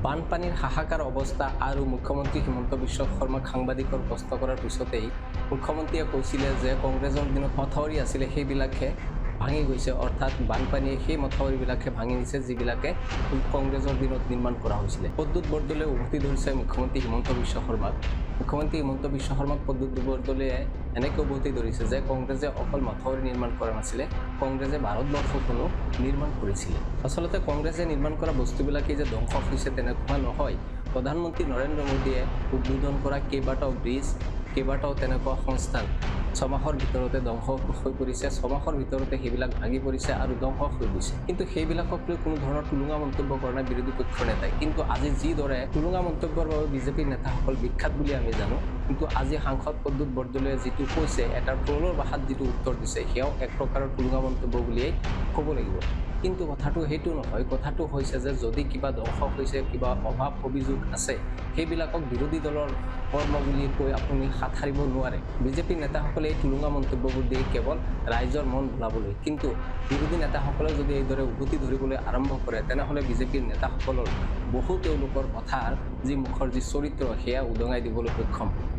বানপানীৰ হাহাকাৰ অৱস্থা আৰু মুখ্যমন্ত্ৰী হিমন্ত বিশ্ব শৰ্মাক সাংবাদিকৰ প্ৰশ্ন কৰাৰ পিছতেই মুখ্যমন্ত্ৰীয়ে কৈছিলে যে কংগ্ৰেছৰ দিনত মথাউৰি আছিলে, সেইবিলাকহে ভাঙি গৈছে, অৰ্থাৎ বানপানীয়ে সেই মথাউৰিবিলাকহে ভাঙি নিছে, যিবিলাকে কংগ্ৰেছৰ দিনত নিৰ্মাণ কৰা হৈছিলে। প্ৰদ্যুৎ বৰদলৈয়ে উভতি ধৰিছে মুখ্যমন্ত্ৰী হিমন্ত বিশ্ব শৰ্মাক। মুখ্যমন্ত্ৰী হিমন্ত বিশ্ব শৰ্মাক প্ৰদ্যুৎ বৰদলৈয়ে এনেকৈ উভতি ধৰিছে যে কংগ্ৰেছে অকল মথাউৰি নিৰ্মাণ কৰা নাছিলে, কংগ্ৰেছে ভাৰতবৰ্ষখনো নিৰ্মাণ কৰিছিলে। আচলতে কংগ্ৰেছে নিৰ্মাণ কৰা বস্তুবিলাকেই যে ধ্বংস হৈছে, তেনেকুৱা নহয়। প্ৰধানমন্ত্ৰী নৰেন্দ্ৰ মোদীয়ে উদ্বোধন কৰা কেইবাটাও ব্ৰিজ, কেইবাটাও তেনেকুৱা সংস্থান 6 মাহৰ ভিতৰতে ধ্বংস হৈ পৰিছে। 6 মাহৰ ভিতৰতে সেইবিলাক ভাঙি পৰিছে আৰু ধ্বংস হৈ গৈছে। কিন্তু সেইবিলাকক লৈ কোনো ধৰণৰ টুলুঙা মন্তব্য কৰা নাই বিৰোধী পক্ষৰ নেতাই। কিন্তু আজি যিদৰে টুলুঙা মন্তব্যৰ বাবে বিজেপিৰ নেতাসকল বিখ্যাত বুলি আমি জানো, কিন্তু আজি সাংসদ প্ৰদ্যুৎ বৰদলৈয়ে যিটো কৈছে, এটা ট্ৰলৰ ভাষাত যিটো উত্তৰ দিছে, সেয়াও এক প্ৰকাৰৰ টুলুঙা মন্তব্য বুলিয়েই ক'ব লাগিব। কিন্তু কথাটো সেইটো নহয়। কথাটো হৈছে যে যদি কিবা ধ্বংস হৈছে, কিবা অভাৱ অভিযোগ আছে, সেইবিলাকক বিৰোধী দলৰ কৰ্ম বুলি কৈ আপুনি হাত সাৰিব নোৱাৰে। বিজেপিৰ নেতাসকলে এই টুলুঙা মন্তব্যবোৰ দিয়ে কেৱল ৰাইজৰ মন ভুলাবলৈ। কিন্তু বিৰোধী নেতাসকলে যদি এইদৰে উভতি ধৰিবলৈ আৰম্ভ কৰে, তেনেহ'লে বিজেপিৰ নেতাসকলৰ বহু তেওঁলোকৰ কথাৰ যি মুখৰ যি চৰিত্ৰ, সেয়া উদঙাই দিবলৈ সক্ষম হ'ব।